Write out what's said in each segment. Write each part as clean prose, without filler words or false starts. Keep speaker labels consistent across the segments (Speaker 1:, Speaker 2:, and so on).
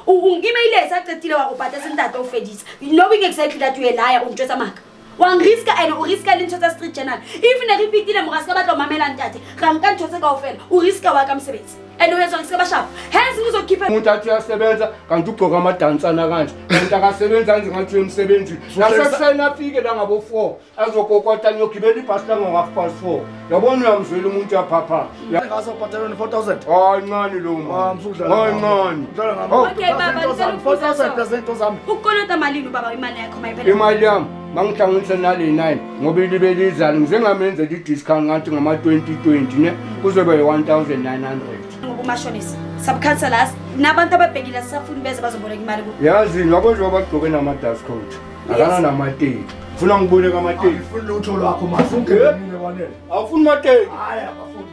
Speaker 1: Wena email sa qetile wa go patetse ntate, o feditse, knowing exactly that you a liar. O ntjwetsa maka, wa nriska and o riska le ntho tsa Street Journal. If ne re fetile mora se ka batla ho mamela ntate, ra nka ntho tse kaofela. O riska wa ka mosebetsi and o etsa hore ke se ka ba sharp, hence ngizokhipha.
Speaker 2: Umuntu athi uyasebenza kanti ugqoka amadansana kanje, kanti akasebenzi, anze ngathi uyemsebenzini. Nasekuseni afike la ngabo-4 azokokota, ngiyogibela ibhasi lango-4:30. Yabona, uyamzwela umuntu, uyaphapha.
Speaker 3: Ngazobhadala ne-4000.
Speaker 2: Hayi, ncane lo.
Speaker 3: Ah, msukudlala
Speaker 2: Hayi,
Speaker 3: ngami.
Speaker 2: ncane.
Speaker 3: Udlala ngami.
Speaker 2: Oh.
Speaker 1: Okay, baba, ngicela ukubuza.
Speaker 3: 4000
Speaker 1: So.
Speaker 3: plus into zami.
Speaker 1: Ukolota malini ubaba? Imali yakho mayiphela.
Speaker 2: Imali yami mangihlanganisa nale 9, ngoba ilibe lizana, ngize ngamenzela i-discount, ngathi ngama-2020 ne, kuzoba yi-1900.
Speaker 1: Ngoba umashonisa, subcouncillors nabantu ababhekile asisafuni beze bazoboleka imali ku
Speaker 2: Yazi ngabo nje bagqoke nama-dust coat, akana namateki. Funa ngiboleka amateki?
Speaker 3: Angifuni lutho lwakho mase ungenile, kwanele.
Speaker 2: Awufuni mateki?
Speaker 3: Hayi, abafuni.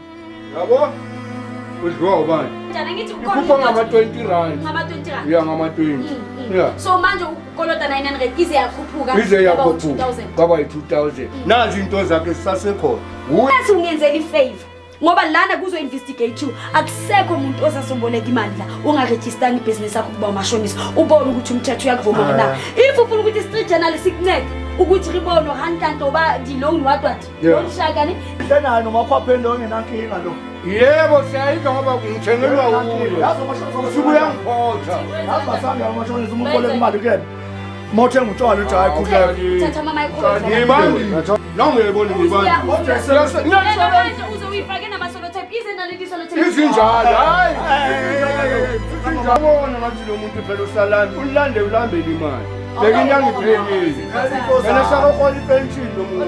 Speaker 2: Yabo, udliwa ubani?
Speaker 1: Njani ngithi?
Speaker 2: Ikhupha ngama-R20.
Speaker 1: Ngama-R20.
Speaker 2: Ya, ngama-20, ya.
Speaker 1: So manje ukolota 900, ize yakhuphuka
Speaker 2: Ize
Speaker 1: yaba
Speaker 2: yakhuphuka.
Speaker 1: u-2000.
Speaker 2: Kwaba yi-2000. Nazi into zakhe zisasekhona. Wuye.
Speaker 1: Athi ungenzela ifavor, ngoba lana kuzo-investigate akusekho umuntu ozazoboleka imali la ungarejistanga ibhizinisi yakho kuba umashonisa. Ubone ukuthi umthetho uyakuvuma na. If ufuna ukuthi i-Street Journal sikuncede ukuthi re bone hantlantle oba di-loan what what, loan-sharkane.
Speaker 3: Hlenayo nomakhwapheni lo ongenankinga lo.
Speaker 2: Yebo, siyayidla ngoba ngithengelwa uyo.
Speaker 3: Yazi umashonisa.
Speaker 2: Usuke uyangiphotha.
Speaker 3: Yazi basambe amashonisa, uma uboleka imali kuyena. Uma uthenga utshwala uthi hayi, khululeka.
Speaker 1: Thatha ama-microphone.
Speaker 2: Ngiyibambile nangiyibona, ngiyibambile.
Speaker 1: Manje uze uyifake nama-sellotape, ize naleli sellotape.
Speaker 2: Izinjalo, hayi, izinjalo. Bona ngathi lo muntu phela usalami ulande, ulambele imali, bheka inyanga iphelile, yena sakahola ipenshini lo muntu.